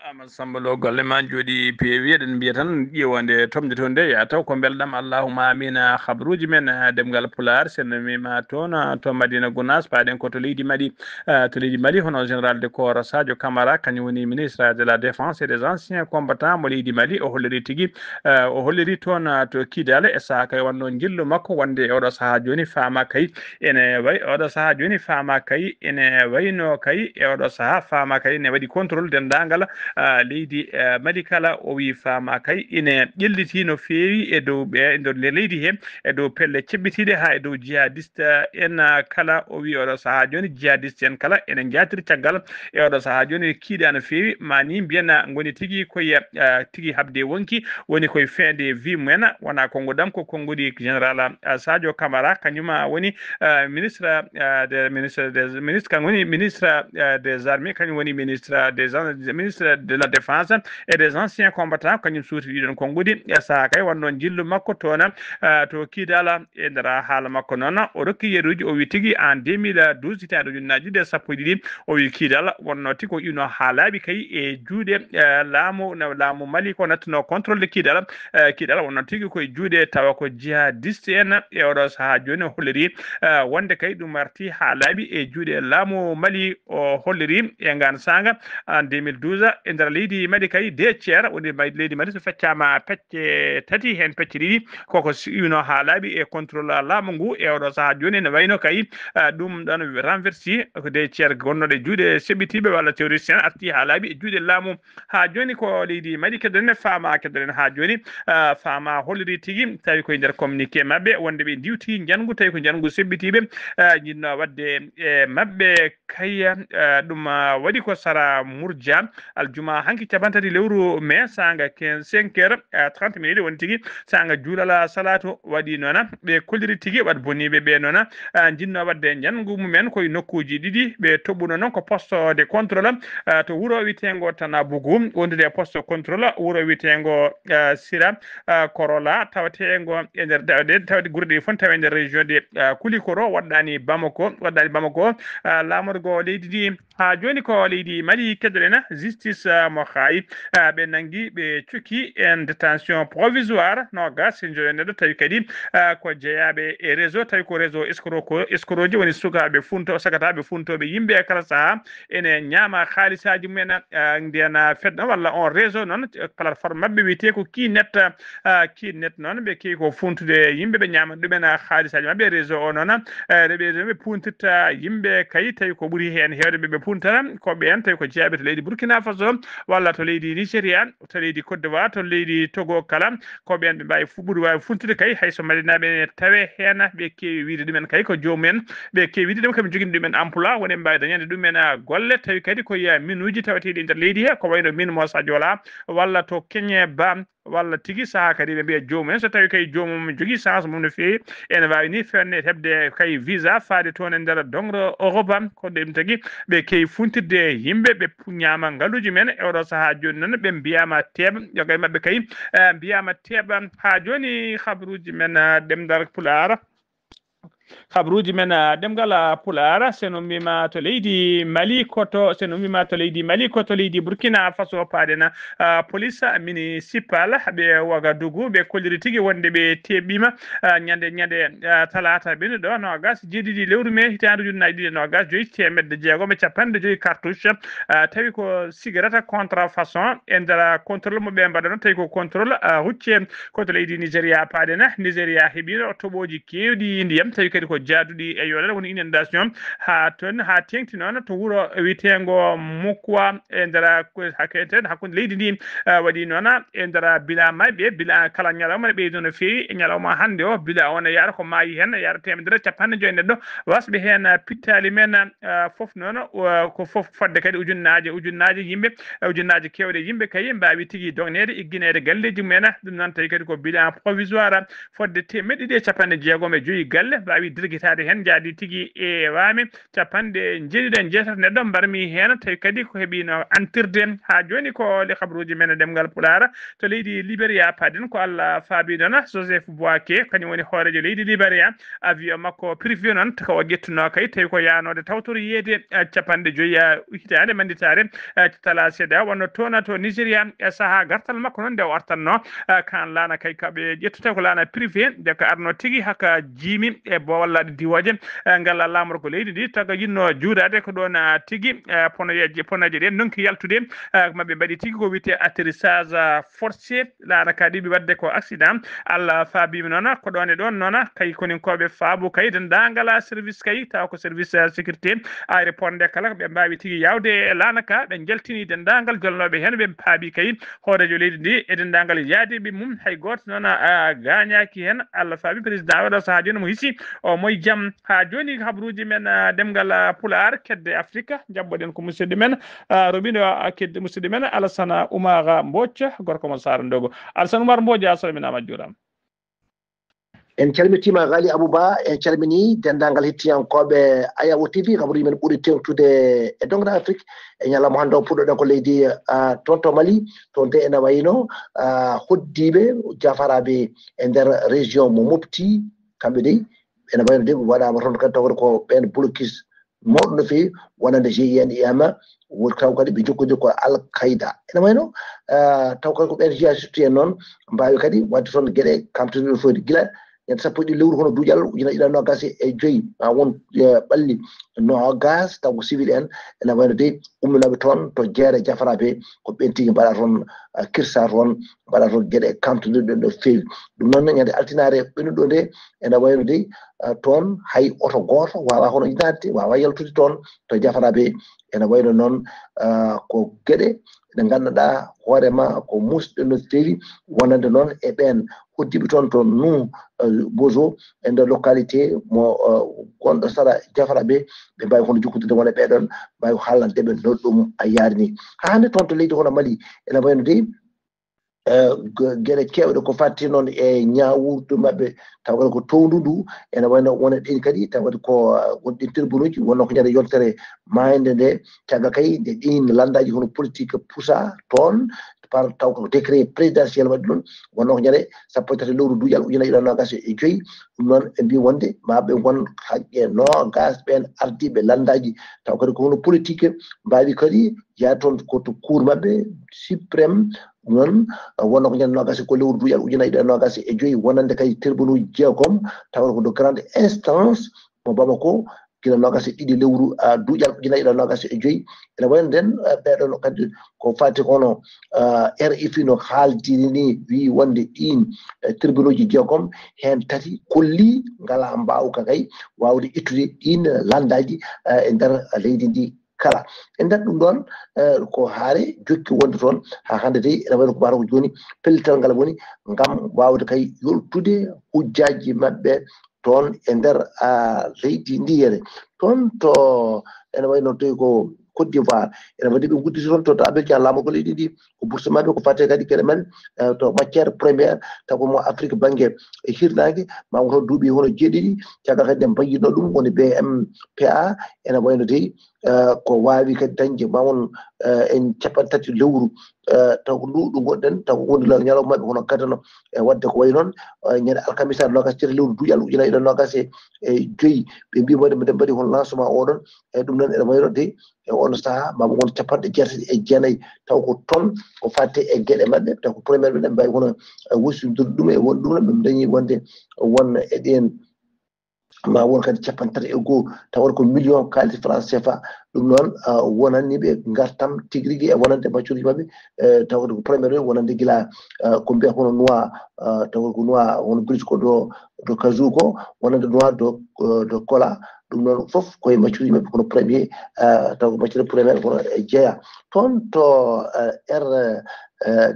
Amadou Samba Lo, golle ma njooɗi peewi. Eɗen mbiya tan ƴeewande tomde toon nde, ya taw ko mbelɗam. Allahumma amina. Habruuji men, eh, demngal Pulaar, so en memiima toon, eh, to Madina Gunaas, paaɗen ko to leydi Mali. Eh, to leydi Mali, hono Général de Corps Sadio Camara, kañum woni ministre de la Défense et des Anciens Combattants mo leydi Mali, o holliri tigi, eh, o holliri toon, eh, to Kidal, e sahaa kay wonno njillu makko wonde e oɗo sahaa jooni faama kay ene way-, oɗo sahaa jooni faama kay ene wayno kay e oɗo sahaa faama kay ne waɗi contrôle denndaangal, eh, leydi, eh, Mali kala. O wi faama kay ene ƴelliti no feewi e dow ɓe, e nder leydi he, e dow pelle ceɓɓitiiɗe haa e dow jihadiste en, ah, kala. O wi oɗo sahaa jooni jihadiste en kala ene njaatiri caggal e oɗo sahaa jooni kiiɗa no feewi, ma ni mbiyen, ah, ngoni tigi koye, ah, tigi haɓde wonki, woni koye feede vie mumen, wona konngudam ko konnguɗi général, ah, Sadio Camara, kañum, ah, woni, ah, ministre, ah, de, ministre des, ministre, kañum woni ministre, ah, des armées, kañum woni ministre des, ministre de la défense et des anciens combattants, kañum suuti ɗiɗon konnguɗi. E sahaa kay wonno njillu makko toon, ah, to Kidal. E nder haala makko noon, o rokki yeruuji, o wi tigi en deux mille douze, hitaande ujunnaaji ɗiɗi e sappo e ɗiɗi, o wi Kidal wonno tigi ko iwno haa laaɓi kay e juuɗe, eh, laamu, no laamu Mali ko nattuno contrôle de Kidal. Eh, Kidal wonno tigi ko e juuɗe tawa ko jihadiste en. E oɗo sahaa jooni o holliri, eh, wonde kay ɗum arti haa laaɓi e juuɗe laamu Mali. O holliri e ngaan saanga, en deux mille douze, e nder leydi Mali kay, deux tiers woni ma-, leydi Mali so feccaama pecce tati, heen pecce ɗiɗi koko si-, iwno haa laaɓi e contrôle laamu ngu. E oɗo sahaa jooni ene wayno kay, ah, ɗum ɗon renversi, ko deux tiers gonnooɗo e juuɗe seɓɓitiiɓe walla terroriste en arti haa laaɓi e juuɗe laamu. Haa jooni ko leydi Mali keddoɗen, faama keddoɗen haa jooni, ah, faama holliri tigi, tawi koye nder communiqué maɓɓe, wonde ɓe ndiwti njanngu, tawi ko njanngu seɓɓitiiɓe, ah, njiɗno waɗde e maɓɓe kay, ah, ɗum, ah, waɗi ko Sara Murja, aljuma hanki capanɗe tati lewru mai, saanga quinze, cinq heures, ah, trente minutes woni tigi, saanga juulal salaatu waɗi noona. Ɓe kolliri tigi waɗ boniiɓe ɓe noona, ah, njiɗno waɗde njanngu mumen koye nokkuuji ɗiɗi. Ɓe toɓɓuno noon ko poste de contrôle, ah, to wuro wiyeteengo Tanabugu, wondude e poste contrôle wuro wiyeteengo, ah, Sira, ah, Korola, taweteengo e nder, tawde, tawde gure ɗe fof tawa e nder région de, ah, Kulikoro, waɗɗaani Bamako, waɗɗaani Bamako, ah, laamorgo leydi ndi, Haa jooni ko leydi Mali keddoɗen, justice, ah, mo haayi, ah, ɓe nanngi, ɓe cukki en détention provisoire, noogas e njoyo neɗɗo, tawi kadi, ah, ko jeyaaɓe e réseau, tawi ko réseau escroc, escroc ji, woni sukaaɓe funto, sagataaɓe funtooɓe yimɓe e kala sahaa, ene ñaama haalisaaji mumen, ah, nden, ah, fedde walla on réseau noon, plateforme maɓɓe wiyetee ko Keynet, ah, Keynet noon, ɓe keewi ko funtude yimɓe, ɓe ñaama ɗumen, ah, haalisaaji maɓɓe, réseau o noon, eh, ɓe, ɓe, ɓe puntirta yimɓe kay, tawi ko ɓuri heen heewde ɓe, ɓe puntata, ko ɓeen tawi ko jeyaaɓe to leydi Burkina Faso, walla to leydi Nigeria, to leydi Côte d'Ivoire, to leydi Togo kala, ko ɓeen ɓe mbaawi fu-, ɓuri waawi funtude kay, hay so Malinaaɓe ne tawe heen, ɓe keewi wiyde ɗumen kay ko joomum en, ɓe keewi wiyde ɗum kam jogini ɗumen emploi, woni ɓe mbaawi dañande ɗumen, ah, golle, tawi kadi ko, ah, minuuji taweteeɗi e nder leydi he, ko wayno min Moussa Diola, walla to Keñe Ba, walla tigi sahaa kadi ɓe mbiya joomum en, so tawi kay joomum jogii chance mum no feewi, ene waawi ni fewne heɓde kay visa faade toon e nder dongre Europe, ko ɗum tagi ɓe keewi funtirde yimɓe, ɓe pu-, ñaama ngaluuji men e oɗo sahaa jooni noon, ɓe mbiyaama teeɓa, yoga e maɓɓe kay, eh, mbiyaama teeɓa. Haa jooni habaruuji men, eh, ɗemngal Pulaar. Habaruuji men, ah, ɗemngal, ah, Pulaar, so en ummiima to leydi Mali, ko to, so en ummiima to leydi Mali, ko to leydi Burkina Faso paaɗen, ah, police municipal ɓe Wagadugu, ɓe kolliri tigi wonde ɓe teɓɓiima, ah, ñande, ñande, ah, talaata ɓennuɗo, noogas e jeeɗiɗi lewru mee hitaande ujunnaaji ɗiɗi e noogas joyi, teemedde jeegom e capanɗe joyi cartouche, ah, tawi ko cigarette contrefaçon e nder contrôle mo ɓe mbaɗano, tawi ko contrôle, ah, routier. Ko to leydi Nigeria paaɗen. Nigeria heɓiino toɓooji keewɗi ndiyam, tawi kadi ko jaaduɗi e yoolal, woni inondation, haa toon, haa teeŋti noon to wuro wiyeteengo Mukwa e nder hakkunde, hakkunde leydi ndi, eh, waɗi noon e nder bilan maɓɓe, bilan kala ñalawma ne ɓeydo no feewi. E ñalawma hannde o, bilan o ne yaara ko maayi heen, yaara teemedere capanɗe joyi neɗɗo, wasɓe heen pittaali men, eh, fof noon, o, ko fof fodde kadi ujunnaaje, ujunnaaje yimɓe, eh, ujunnaaje keewɗe yimɓe kay mbaawi tigi dogneede, iggineede galleeji mumen. Ɗum noon tawi kadi ko bilan provisoire, fodde teemeɗɗe ɗiɗi e capanɗe jeegom e joyi galle mbaawi dirgitaade heen, njaadi tigi e waame capanɗe njeeɗiɗi e jeetati neɗɗo mbarmi heen, tawi kadi ko heɓiino antirde. Haa jooni ko le habaruuji men e ɗemngal Pulaar. To leydi Liberia paaɗen, ko Allah faabi noon, Joseph Boaké, kañum woni hooreejo leydi Liberia, avion makko privé noon, ko o ƴettunoo kay, tawi ko yaanoode tawtoro yiyeede, eh, capanɗe joyi, eh, hitaande mannditaare, eh, talaa seeɗa, wonno toon to Nigeria, e sahaa gartal makko noon nde o artatnoo, eh, kaan laana kay, ka ɓe ƴettuta ko laana privé, nde ka arno tigi haka jiimi e bo walla ɗi diwooje, eh, ngal laamorgo leydi ndi, taga yinnoo juuraade ko ɗoon, ah, tigi, eh, ponoyeeje, ponoyeeje ɗeen ndonki yaltude, eh, maɓɓe mbaɗi tigi ko wiyetee atterrissage, ah, forcé, laana ka ɗiɓi waɗde ko accident. Allah faabiima noon, ko ɗoon e ɗoon noon, kay koninkooɓe faabo kay denndaangal service kay, tawa ko service, eh, sécurité aéroport nde kala, ko ɓe mbaawi tigi yaawde e laana ka, ɓe njaltini denndaangal jolnooɓe heen, ɓe paabi kay hooreejo leydi ndi e denndaangal yaadiiɓe mum, hay gooto noon, ah, gaañaaki heen. Allah faabi président oɗo sahaa jooni mo hisi, o moy jam. Haa jooni habaruuji men, ah, ɗemngal, ah, Pulaar, kedde Afrika, njaɓɓoɗen ko musidɗo men, ah, roɓindo, ah, kedde musidɗo men Alassane Oumar Mbodj, gorko mo Saara Ndogo. Alassane Oumar Mbodj, a salminaama, a juuraama. En calmitiima Ghali Abou Ba, en calminii denndaangal hettiyankooɓe Ayawo T V, habaruuji men ɓuri teeŋtude e Dongre Afrique. E ñalawma hannde o puɗɗoɗen ko leydi, ah, toon to Mali, toon de ene wayno, ah, hoɗdiiɓe jafaraaɓe e nder région mo Mopti, kamɓe dey, ene wayno de waɗaama toon kadi tawde ko ɓeen blocus mawɗo no feewi, wonande G I N I M, woni taw kadi ɓe jokkondir ko Al Qaeda. Ene wayno, ah, taw kadi ko ɓeen jihadiste en noon mbaawi kadi waɗde toon geɗe kamtiniiɗe no feewi gila ñande sappo e ɗiɗi lewru hono duuƴal ujunere ɗiɗi e noogas e joyi, ma won, eh, ɓalli noogas, taw ko civil en, ene wayno de umminooɓe toon to jeere jafaraaɓe, ko ɓeen tigi mbaɗa toon, ah, kirsa toon, mbaɗa toon geɗe kamtiniiɗe no feewi. Ɗum noon ñande altinaare ɓennuɗo nde, ene wayno de, ah, toon hay oto gooto waawaa hono naatde, waawaa yaltude toon to jafaraaɓe. Ene wayno noon, ah, ko geɗe ɗe ngannduɗaa hoore ma ko muusɗe no feewi, wonande noon e ɓeen hoɗdiiɓe toon to Nu, ah, Bozo, e nder localité mo, ah, gonɗo sara jafaraaɓe, ɓe mbaawi hono jokkondirde wona ɓee ɗoon, mbaawi haalande ɓe no ɗum a yaari ni. Haa hannde toon to leydi hono Mali, ene wayno de, eh, ge-, geɗe keewɗe ko fatti noon e ñaawirdu maɓɓe, tawa kadi ko towndu ndu, ene wayno wona ɗeen kadi, tawa kadi ko, eh, won ɗeen tribunauji, wonno ko ñande yontere maayde nde, caggal kay nde ɗiin lanndaaji hono politique pusa toon, par taw ko décret présidentiel waɗi ɗum, wonno ko ñande sappo e tati lewru duuƴal ujunaaji ɗiɗi e noogaas e joyi. Ɗum noon ɓe mbi wonde ma ɓe ngon haqqe noogaas ɓeen ardiiɓe lanndaaji, taw kadi ko hono politique, mbaawi kadi yaade toon ko to cour maɓɓe suprême. Ɗum noon wonno ko ñande noogaas e ko lewru duuƴal ujunaaji ɗiɗi e noogaas e joyi, wonande kadi tribunal jeegom, tawa ko de grande instance mo Bamako, gila noogaas e ɗiɗi lewru, ah, duuƴal ujunaaji ɗiɗi e noogaas e joyi. Ene wayno nden, ah, ɓeɗon kadi ko fati kono, ah, R F I no haaldiri ni, wi wonde ɗin, eh, tribunal ji jeegom, heen tati kolli ngala mbaawka kay wawde ittude ɗin lanndaaji, eh, e nder leydi ndi kala. E nder ɗum ɗon, eh, ko haare jokki wonde toon haa hannde dey, ene wayno ko mbaɗa ko jooni, pellital ngal woni ngam wawde kay yoltude hujjaaji maɓɓe toon e nder, ah, leydi ndi. Ene toon to, ene wayno tawi ko Côte d'Ivoire, ene waɗi ɓe gudditi toon to, to Abidjan, laamorgo leydi ndi, ko bourse maɓɓe, ko fate kadi geɗe men, eh, to matière première, taw ko mo Afrique bannge e hirnaange, ma won toon duuɓi hono jeeɗiɗi, caggal kadi nde mbayyitno ɗum woni B M P A, ene wayno dey, eh, ko waawi kadi dañde ma won, eh, en capanɗe tati lewru, eh, taw ko ndu, ɗo ngonɗen, taw ko woni la-, ñalawma maɓɓe hono gadano e waɗde ko wayi noon, eh, ñande alkamisa noogaas e tati lewru duuƴal ujunaaji ɗiɗi e noogaas e joyi, ɓe mbi waɗi, mbiɗen mbaɗi hono lancement oɗon, e ɗum noon ene wayno dey, e on sahaa, ma won capanɗe jeetati e jeenayi, taw ko toon ko fatte e geɗe maɓɓe, taw ko premier ɓe mbawi hono, eh, wosindurde ɗum e won ɗum, ɓe dañi wonde won e ɗen ma won kadi capanɗe tati e goo, tawa ko million kaalis franc C F A. Ɗum noon, ah, wonani ɓe ngartam tigi rigi e wonande maccuuji maɓɓe, eh, tawa ko premier ɓe wonande gila, ah, ko mbiya hono noix, ah, tawa ko noix, hono British ko ɗo, ɗo Kazoo ko, wonande noix de, eh, de cola. Ɗum noon fof koye maccuuji maɓɓe kono premier, eh, taw ko maccuuji premier kono e jeeya. Toon to, eh, R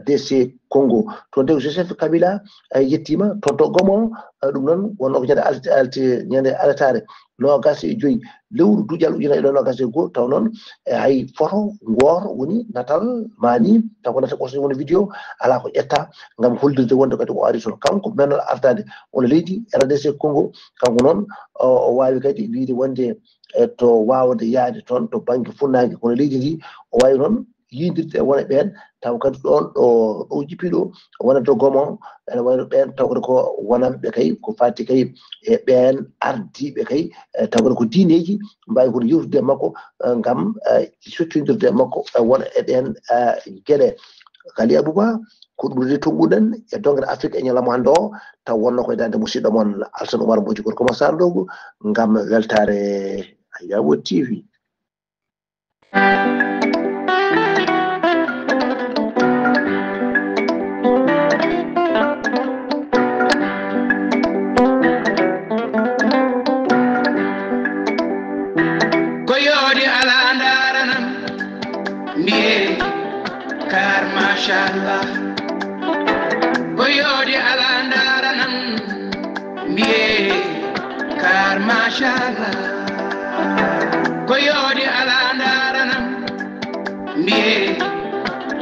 D C Congo. Toon de Joseph Kabila, eh, yettiima. Toon to Goma, eh, ɗum noon wonno ko ñande alt-, alt-, ñande alataare noogaas e joyi lewru duuƴal ujunaaji ɗiɗi e noogaas e goo, taw noon, eh, hay foto ngoor woni natal mani, taw ko natal ɓoso woni vidéo, alaa ko ƴetta ngam hollirde wonde kadi o ari toon. Kanko menal artade wona leydi R D C Congo, kanko noon o, o waawi kadi wiyde wonde, e, to waawde yahde toon to bannge funnaange, kono leydi ndi o waawi noon yiydirde e wona ɓeen, taw kadi ɗoon ɗo, ɗo jippi ɗo, wonande Goma, ene wayno ɓeen taw kadi ko wonanɓe kay, ko fati kay e ɓeen ardiiɓe kay, e, taw kadi ko diineeji, mbaawi kono yewtude e makko, e, ngam, e, soccondirde e makko, e, wona e ɗeen, e, geɗe. Kali Abouba, ko ɗum de tonguɗen e dongre Afrique e ñalawma hannde o, taw wonno koye dande musidɗo mon Alsan Oumar Mbodji, gorko mo Sarr Dogo, ngam weltaare Ayawo T V. Ko yooɗi alaa ndaaranam, mbiye kar machallah. Ko yooɗi alaa ndaaranam, mbiye kar machallah. Ko yooɗi alaa ndaaranam, mbiye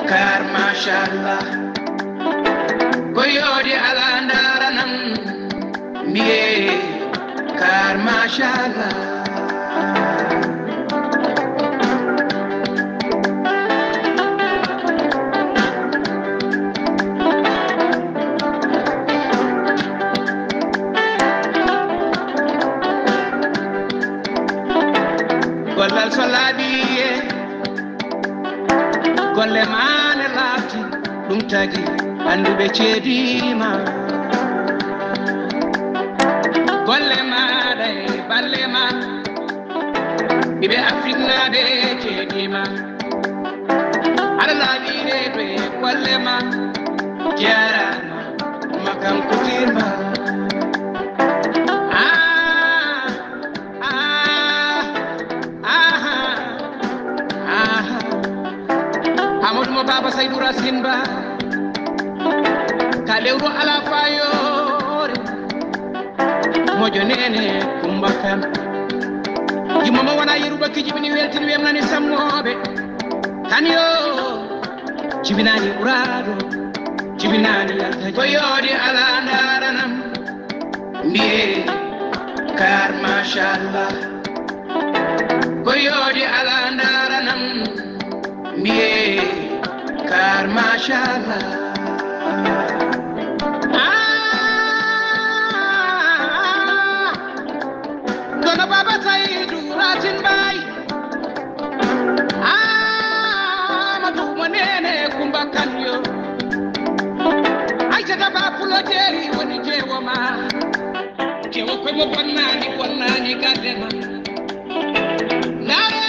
kar machallah. Ko yooɗi alaa ndaaranam, mbiye kar machallah. Gollal so laaɓi e golle ma ne laaɓti, ɗum tagi annduɓe ceediima. Golle maaɗa e balle ma, ɓiɓɓe Afriknaaɓe ceediima. Aɗa laaɓi reedu e golle ma, jaaraama. Makam kutirma. Ah, ah, ah, ah. Amadou mo Baba Saydou Racine Ba. Ka lewru ala fayore. Mojo nene Kumba Kan. Yumma mo wana yeru bakki jibini weltin wemnani sammobe. Kan yo. Jibinani ɓuraaɗo, jibinani yalta. Ko yooɗi alaa ndaaranam, mbiye kar machallah. Ko yooɗi alaa ndaaranam, mbiye kar Kono Baba Saydu Racine Baye, Amadou mo nene Kumba Kanyo, Aïssata Ba Pulo Jeeri woni jeewo ma. Jeewo koye mo bonnani, bonnani galle ma. Laare.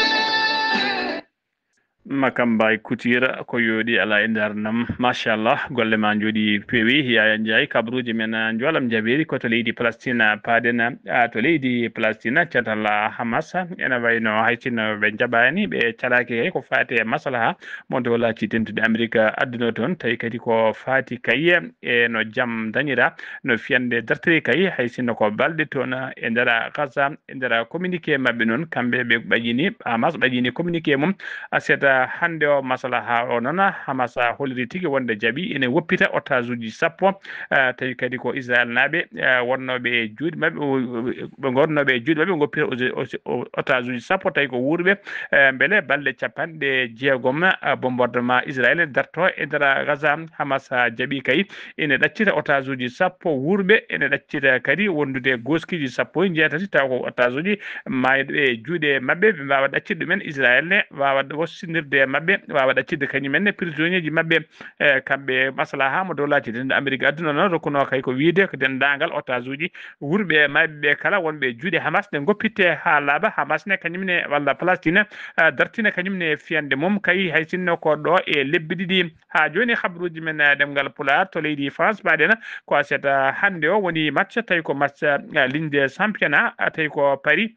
Makamba e Kutira ko yooɗi ala e darnam. Machallah, golle ma njooɗi peewi. Yaya Ndiaye, kabaruuji men, ah, Njoolam Jabeeri ko to leydi Palestine, ah, paaden, ah, to leydi Palestine, catal, ah, Hamas. Ena wayno hay sinno ɓe njaɓaani, ɓe calaaki hay ko faati e maslaha mo dowlaaji dentuɗi Amerik adduno toon, tawi kadi ko faati kay e no jam dañira, no fiyande dartiri kay, hay sinno ko balɗe toon e nder Gaza. E nder communiqué maɓɓe noon, kamɓe ɓe ɓajini, Hamas ɓajini communiqué mum aset hannde o, maslaha o noon, Hamas holliri tigi wonde jaɓi ene woppita otage uji sappo, eh, tawi kadi ko Israel naaɓe, eh, wonnooɓe e juuɗe maɓɓe, o-, o-, ɓe ngonnooɓe e juuɗe maɓɓe, ngoppita o-, o-, o-, otage uji sappo, tawi ko wuurɓe, eh, mbele balɗe capanɗe jeegom, eh, bombardement Israel darto e nder Gaza. Hamas jaɓi kay ene ɗaccita otage uji sappo wuurɓe, ene ɗaccita kadi wondude gooskiiji sappo e njeetati, tawa ko otage uji maayɓe e juuɗe maɓɓe, ɓe mbaawa ɗaccitde ɗumen, Israel ne waawa wossindirde e maɓɓe, waawa ɗaccitde kañum en ne prisonnier ji maɓɓe. E kamɓe maslaha mo dowlaaji denɗo Amerik adduno noon rokkuno kay ko wiide ko denndaangal otage uji wuurɓe e maayɓe ɓe kala wonɓe e juuɗe Hamas ne ngoppitte haa laaɓa. Hamas ne kañum ne walla Palestine, eh, dartina kañum ne fiyande mum kay hay sinno ko ɗo e lebbi ɗiɗi. Haa jooni, habruuji men, eh, ɗemngal Pulaar to leydi France, mbaɗen ko aset, eh, hannde o woni match, tawi ko match, eh, ligne de championnat, eh, tawi ko Paris,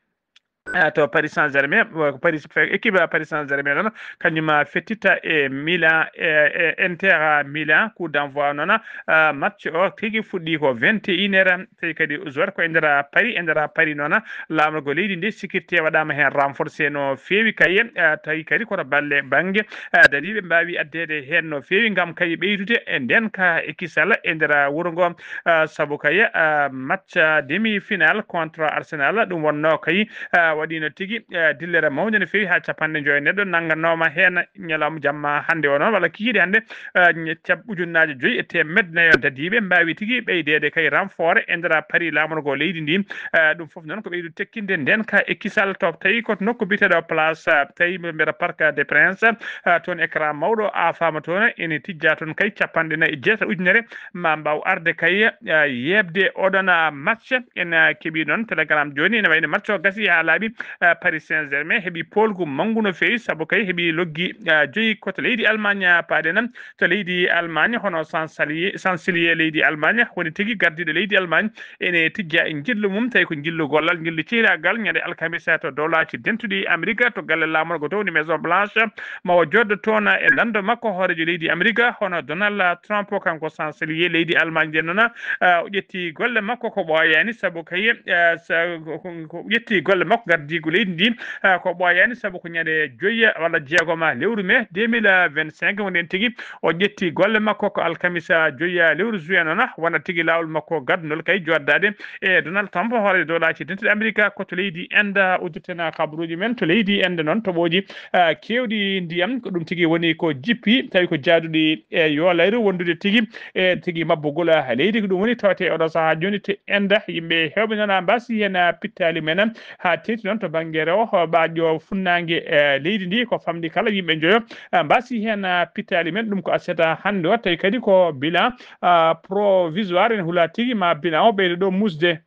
eh, to Paris Saint-Germain, eh, ko Paris, équipe Paris Saint-Germain noon, kañum, eh, fettitta e Milan, e, e Inter Milan, coup d'envoi noon, eh, match o tigi fuɗɗi ko vingt et une heures, tawi kadi joueur ko e nder Paris, e nder Paris noon, laamorgo leydi ndi, sécurité waɗaama heen renforcé no feewi kay, eh, tawi kadi koto balle bannge, eh, dariiɓe mbaawi addeede heen no feewi ngam kay ɓeydude e ndeen ka e kisal e nder wuro ngo, eh, sabu kay, eh, match, eh, demi-finale contre Arsenal, ɗum wonnoo kay, eh, waɗiino tigi, eh, dillere mawnde no feewi haa capanɗe njoyo neɗɗo nannganooma heen ñalawma jamma hannde o noon, walla kikiiɗe hannde, eh, ñe-, cab-, ujunnaaje joyi e teemedde nayo dadiiɓe mbaawi tigi ɓeydeede kay renfort e nder Paris laamorgo leydi ndi. Eh, ɗum fof noon ko ɓeydude tekkinde ndeen ka e kisal to tawi ko nokku biyeteeɗo Place, eh, tawi mbiɗa Parc des Princes, eh, toon écran mawɗo aafaama toon, ene tijja toon kay capanɗe nayi e jeetati ujunere ma mbaaw arde kay, eh, yeeɓde oɗon, ah, match. En, ah, keɓi noon télégramme jooni, ene wayno match o gasi haa laaɓi, ah, Paris Saint-Germain heɓi poolgu manngu no feewi, sabu kay heɓi loggi, ah, joyi ko to leydi Allemagne, ah, paaɗen to leydi Allemagne, hono Chancelier, Chancelier leydi Allemagne, woni tigi gardiiɗo leydi Allemagne, ene tijja e njillu mum, tawi ko njillu gollal, njillu cehlaagal, ñande alkamisa to dowlaaji dentuɗi Amerika, to galle laamorgo to woni Maison Blanche, ma o jooɗo toon e lanndo makko hooreejo leydi Amerika, hono Donald Trump, kanko Chancelier leydi Allemagne nden noon, ah, o ƴetti golle makko ko ɓooyaani, sabu kay, ah, sa-, ko, ko, ko ƴetti golle makko gardiigu leydi ndi, ah, ko ɓooyaani, sabu ko ñande joyi walla jeegom lewru mai deux mille vingt-cinq, woni en tigi o ƴetti golle makko ko alkamisa joyi lewru juin noon, wona tigi laawol makko gaddunol kay jooɗdaade e Donald Trump, hooreejo dowlaaji dentuɗi Amerika, ko to leydi Inde, uddirten kabaruuji men to leydi Inde noon, toɓooji, ah, keewɗi ndiyam, ko ɗum tigi woni ko jippi, tawi ko jaaduɗi e yoolayru wondude tigi e tigi mabbugol, ah, leydi. Ko ɗum woni tawte oɗo sahaa jooni to Inde, yimɓe heewɓe noon, ah, mbaasi heen, ah, pittaali men, haa teeti noon to bannge rewo, ɓaaƴo funnaange, eh, leydi ndi, ko famɗi kala yimɓe njoyo, ah, mbaasi heen, ah, pittaali men. Ɗum ko aset hannde o, tawi kadi ko bilan, ah, provisoire, en hula tigi ma bilan o ɓeydo ɗo musde.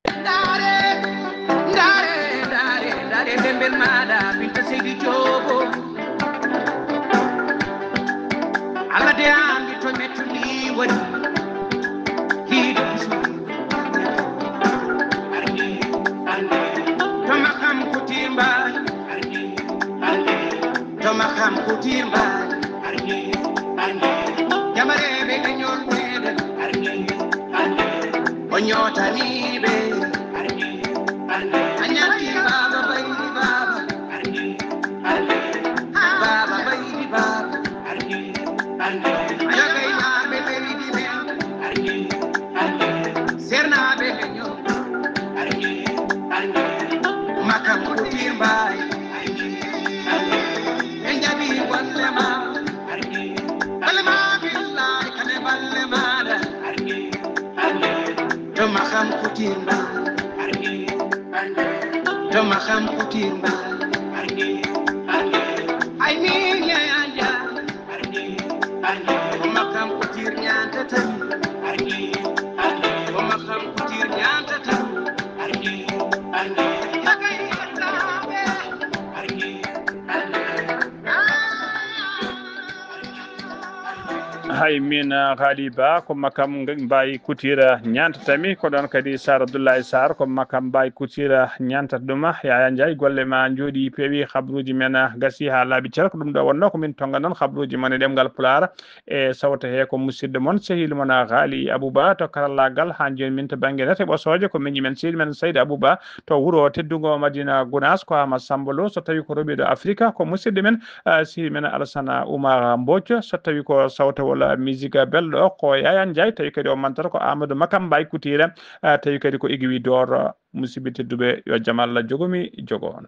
Ndaare, ndaare, ndaare, ndaare, bembel maaɗa, Binta Seydi Joobo. Alla de anndi to mettuli woni. Hiiɗo kusum. Arni, arni. To makam kutimba. Arni, arni. To makam kutimba. Arni, arni. Jamareɓe leñol meɗen. Arni, arni. O ñootaniiɓe. A ñaati baaba baydi baaba. Baaba baydi baaba. Jogaynaaɓe leydi men. Sernaaɓe leñol. Makam kutir mbaay. Ɓe njaɓi golle ma. Golle ma. Kutirma, arni, arni. To makam kutirma, arni, arni. Ay ni ya ya ya, arni, arni. To makam kutir nyanta tan, arni, arni. To makam kutir nyanta tan, arni, arni. Yaga yatabe, arni, arni. Hay min, ah, Haali Ba, ko makam mbayi kutira ñantatami, ko ɗon kadi Sar Abdoulaye Sar, ko makam mbayi kutira ñantata ɗum. Yaya Ndiaye, golle ma njooɗi peewi, habruuji men, ah, gasi haa laaɓi cer. Ko ɗum ɗo wonno ko min tonga noon habruuji mon e ɗemngal Pulaar e sawto he ko musidɗo mon, sehil mon, ah, Haali Abou Ba to karallaagal. Haa jooni min to bannge nete ɓosooje ko miñi men sehil men Seydi Abou Ba to wuro teddungo Madina Gunaas, ko Ama Samba Lo, so tawi ko roɓiɗo Afrika, ko musidɗo men, ah, sehil men Alassane Oumar Mbodj, so tawi ko sawtowol, ah, musique belɗo o, ko Yaya Ndiaye, tawi kadi o mantata ko Amadou Makamba e Kutira, ah, tawi kadi ko Igui Dor, musidɓe tedduɓe, yo jam Allah jogomi jogo on.